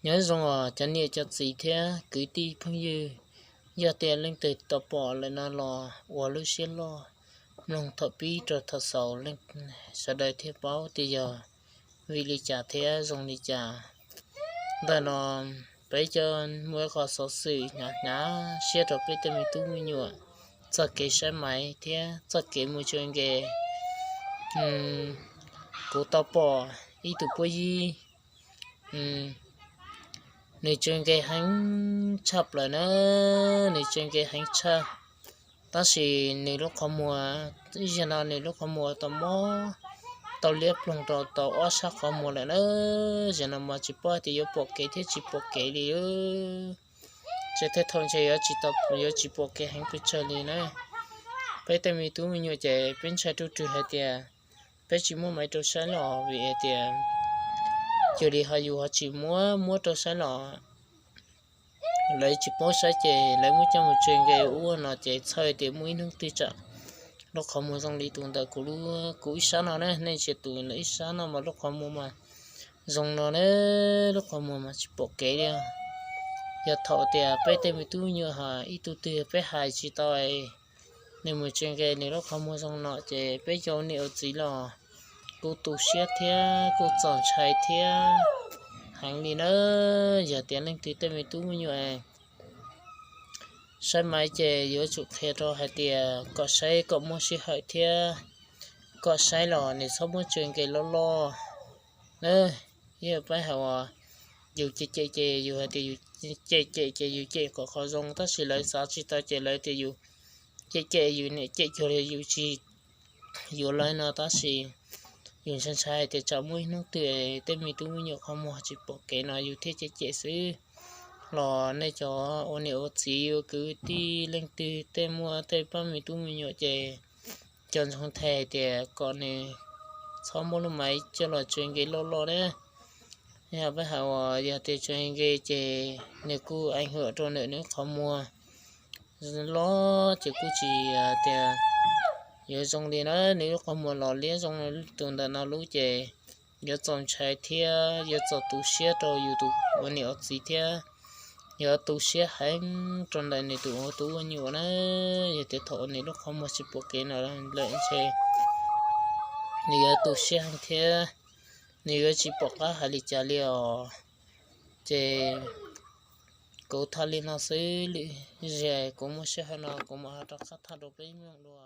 Nyob zoo os cov niam cov txiv thiab kwv tij phooj ywg, yog tias leej twg tau pom lawm no los ua lub siab loj mloog thaum pib rau thaum xaus, sawv daws thiaj paub tias yog vim li cas thiab zoo li cas. Ntawm no peb coj muaj ib qho xov xwm hnyav hnyav siab rau peb tej me tub me nyuam txoj kev saib maiv thiab txoj kev mus tsw nkev. Kuv tau pom ib tug puab yib, nws tsw nkev heev tshaj plaws na, nws tsw nkev heev tshaj. Tab sis nws lub qhov muag, ib zaug no nws lub qhov muag tau mob, tau liab ploog rau tau ob sab qhov muag lawm na. Zaum no mas tsis paub tias yuav pom kev thiab tsis pom kev li. Ces tej thaum ntshe yuav tsis pom kev heev pes tsawg li na. Peb tej me tub me nyuam ces peb ntshai ruj rwg hais tias peb tsis muab maiv rau saib los vim hais tias cia li ho yus ho tsis muab muab rau saib los lawv tsis paub saib ces lawv muab coj mus tsw nkev ua no ces txhawj tias muaj ib hnub twg tsam lub qhov muag zoo li tus ntawm kuv, kuv ib sab no na, nej ntsia tus ntawm ib sab no mas lub qhov muag mas zoo no na, lub qhov muag mas tsis pom kev li. Yog thaum tias peb tej me tub me nyuam ho ib tug twg peb hais tsis tau, nws mus tsw nkev nws lub qhov muag zoo no ces peb cov niam ua txiv los kuj tu siab thiab kuj txaus ntshai thiab heev li na. Yog tias leej twg tej me tub me nyuam saib maiv ces yuav tsum qhia rau hais tias kom saib kom muaj sij hawm thiab kom saib los nws txhob muab tsw nkev loj loj na. Ib yam peb hais uas yus cem cem ces yus hais tias yus cem cem ces yus cem kom qhov zoo tab sis lawv xav tsis tau ces lawv tias yus cem cem yus niam cem cuag li yus tsis yuav lawv no tab sis yus ntshai ntshai hais tias tsam muaj ib hnub twg tej me tub me nyuam qhov muag tsis pom kev no yus thiaj cem cem xwb. Los nej cov ua niam ua txiv ua kwv tij leej twg tej muaj tej pab me tub me nyuam ces cov ntxoog thais tias kom nws txhob muab lub maiv coj los tsw nkev loj loj na. Yog peb hais uas yog tias tsw nkev ces nws kuj eev hwm rau ntawm nws qhov muag loj ces kuj tsis tias yuav zoo li na, nws lub qhov muag los liab zoo tus ntawm no lub ces yuav txaus ntshai thiab yuav txaus tu siab rau yus tus ua niam ua txiv thiab yuav tu siab heev rau ntawm nws tus ua tub ua nyuam na. Yog tias thaum nws lub qhov muag tsis pom kev no lawm ntshe nws yuav tu siab heev thiab nws yuav tsis pom qab hais li cas li os. Ces kuv tham li no xwb, lwm zaus kuv muaj sij hawm no kuv mam ho rov qab tham rau peb mloog dua.